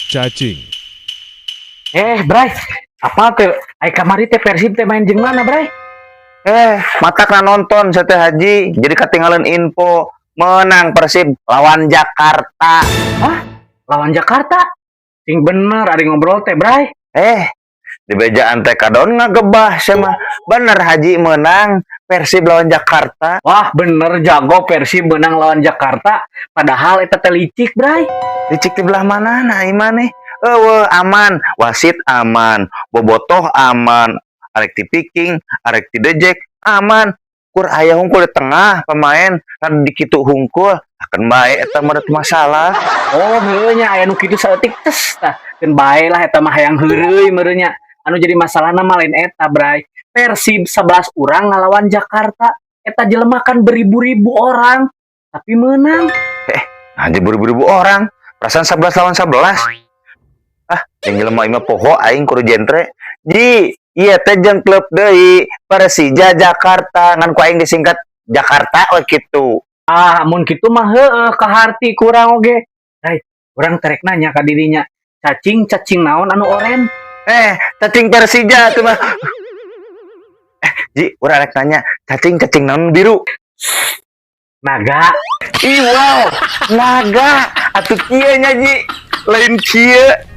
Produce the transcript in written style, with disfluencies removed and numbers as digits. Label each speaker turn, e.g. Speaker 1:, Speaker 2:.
Speaker 1: Cacing.
Speaker 2: Eh, Bray, apa tuh? Ai kamari teh Persib teh main jeung mana, Bray?
Speaker 3: Eh, matakna nonton sia teh, Haji, jadi ketinggalan info menang Persib lawan Jakarta.
Speaker 2: Hah? Lawan Jakarta? Sing bener ari ngobrol teh, Bray.
Speaker 3: Eh, di bejaan teh kadon ngagebah sia mah. Bener, Haji, menang Persib lawan Jakarta.
Speaker 2: Wah, bener jago Persib menang lawan Jakarta. Padahal eta teh licik, Bray.
Speaker 3: Licik di belah mana nah imane? Euweuh, aman, wasit aman, bobotoh aman, arek ti Viking, arek ti Dejek aman. Kur aya hungkul di tengah pemain kan dikitu hungkul, akan bae eta mah masalah.
Speaker 2: Oh, heueuh nya, aya nu kitu saeutik tes tah. Keun bae lah, eta mah hayang heureuy meureun nya. Anu jadi masalahna mah lain eta, Bray. Persib 11 urang ngalawan Jakarta. Eta jelema kan beribu-ribu orang, tapi menang.
Speaker 3: Nah, beribu-ribu orang. Perasaan 11 lawan 11. Ah, yang jelema imah poho aing kudu jentre. Ji, ieu teh jeung klub deui, Persija Jakarta, ngan ku aing disingkat Jakarta we kitu.
Speaker 2: Ah, mun kitu mah heueuh kaharti kurang oge. Bray, urang terek nanya ka dirinya. Cacing cacing naon anu oren?
Speaker 3: Eh, cacing Persija tuh mah. Eh, Ji, urang rek nanya, cacing cacing naon biru?
Speaker 2: Naga.
Speaker 3: Ih, wow, naga. Atuh kieu nya, Ji. Lain kieu.